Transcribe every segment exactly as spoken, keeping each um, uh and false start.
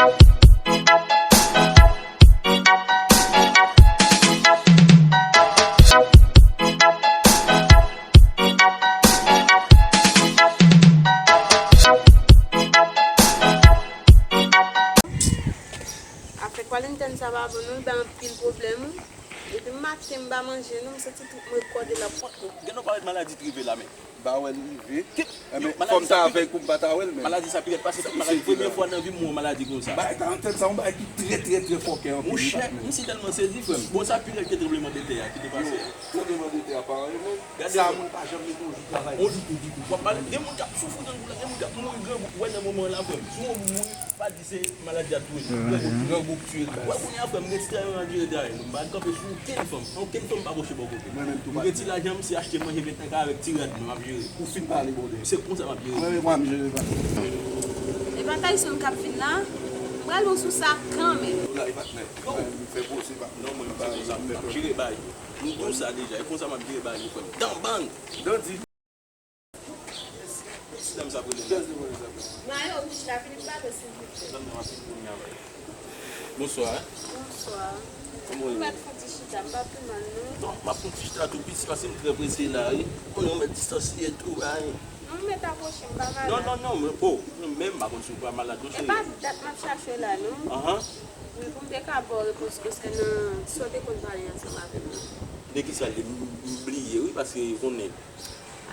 Afè kwalentèn sa pa bon non, li bay anpil pwoblèm wi. Depi maten m pa manje non, m santi tout mwen kòde la pwòt. Gen yon parèt maladi t rive la men. M pa wè l rive. Enben, fò m ta avè l pou m pa ta wè l menm. Maladi sa pi rèd pase tout maladi. Premye fwa nan vi m m wè yon maladi konsa. Bagay karantèn sa yon bagay ki trè trè trè fòkè anpil. Monchè, m si tèlman sezi frè m. Bon sa pi rèd ke tranblemanntè a ki te pase a. Tranblemanntè a pa anyen menm. Sa moun pa janm mete yon jou travay. Yon jou tou ditou. W ap pale, gen moun k ap soufri grangou la, gen moun k ap mouri grangou. Wè nan moman la frè m. Si w mouri, pa di se maladi a touye l. Grangou, grangou k tiye l baz. Wè kounye a frè m, m gen ti travay m ap jere travay. M pa kanpe sou okenn fanm. Okenn fanm pa pwoche bò kote m. Mwen menm tou. M gen ti lajan m, se achte manje ventnèf avèk ti rad mwen m ap jere. Ou fin pale bòdè. Se konsa m ap jere. Mwen menm m ap jere baz. E pa Tayson k ap vin la? M pral bon sou sa kanmenm. Nou la e patnè. Fè poze pa. Non, mwen menm se konsa m ap jere bagay yo. M di w sa deja, e konsa m ap jere bagay yo frè m. Danbang! Dandi. Ti dam sa ap rele m la. Mayo wouj la, vin m pale silvouplè. Dam nan ap vin kounye a. Bonswa. Bonswa. Kòman w ye? Ou mèt fè yon ti chita, m pa pi mal non. Non, m ap fè yon ti chita tou piti paske m trè prese la wi. Ou konnen w mèt distansiye tou, ay. Non, ou mèt apwoche m, m pa malad. Non, non, non, men, oh, mwen menm m pa konn si w pa malad non cheri. E pa dat m ap chache w la non. Anhan. Wi, pou m te ka ba w repons konsènan sa w te konn pale ansanm avè m nan. De kisa l ye? M, m bliye wi, paske ou konnen.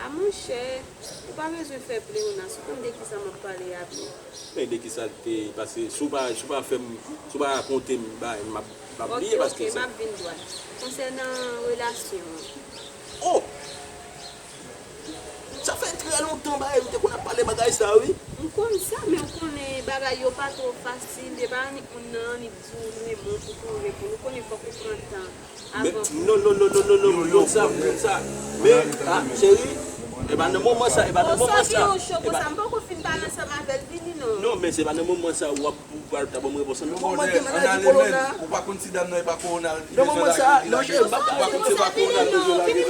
A monchè, ou pa bezwen fè pleyonas, ou konn de kisa m ap pale a byen. Men de kisa l te pase, si w pa, si w pa fè m, si w pa rakonte m bagay, m ap, m ap bliye paske sa. Ok, ok, m ap vin dwat. Konsènan relasyon an. Oh! Sa fè trè lontan bagay, m te konn ap pale bagay sa wi. M konn sa, men ou konnen bagay yo pa twò fasil, e pa annik moun nan annik di w li renmen w pou pou w reponn. Ou konnen fòk ou pran tan. Men, non, non, non, non, non, non, m konn sa, m konn sa. Men, ah, cheri, e pa nan moman sa, e pa nan moman sa. Bonswa, Piyoncho, konsa m poko fin pale ansanm avè l, vini non. Non, men se pa nan moman sa w ap, ou pral ta ban m repons lan. Nan moman gen maladi kowona. Ou pa konn si dam nan e pa kowona l. Nan moman sa, non, cheri, m pa konn si se pa kowona l bezwen lage.